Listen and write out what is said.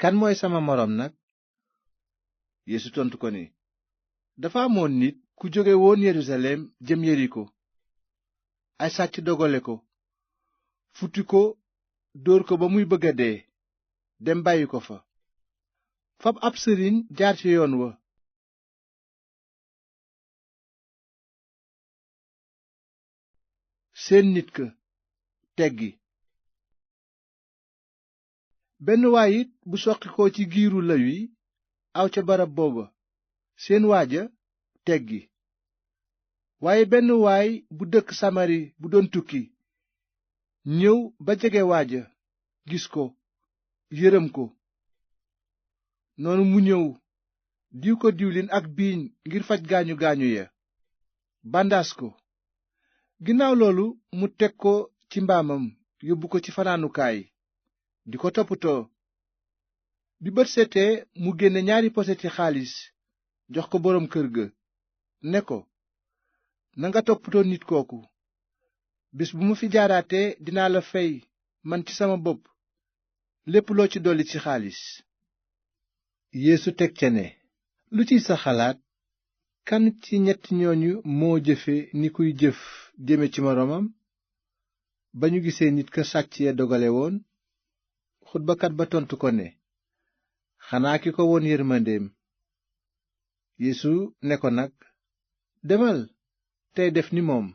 kan mooy sama moroom nag? Yeesu tontu ko ni, dafa amoon nit ku jóge woon Yerusalem jëm Yeriko. Ay sàcc dogale ko, futti ko, dóor ko ba muy bëgg a dee, dem bàyyi ko fa. fab ab sëriñ jaar ci yoon wa, seen nit ka, teggi. benn waay it bu soqi ko ci giiru Lewi aw ca barab booba, seen waaja, teggi. waaye benn waay bu dëkk Samari bu doon tukki, ñëw ba jege waaja, gis ko, yërëm ko. noonu mu ñëw, diw ko diwlin ak biiñ ngir faj gaañu gaañu ya, bandaas ko. ginnaaw loolu mu teg ko ci mbaamam yóbbu ko ci fanaanukaay, di ko toppatoo. bi bët setee mu génne 2 poseti xaalis jox ko boroom kër ga, ne ko, nanga toppatoo nit kooku. bés bu ma fi jaaraatee dinaa la fay man ci sama bopp lépp loo ci dolli ci xaalis. Yeesu teg ca ne, lu ciy sa xalaat? kan ci ñett ñooñu moo jëfe ni kuy jëf jëme ci moroomam ba ñu gisee nit ka sàcc ya dogale woon? xutbakat ba tontu ko ne, xanaa ki ko won yërmandeem. Yeesu ne ko nag, demal tey def ni moom.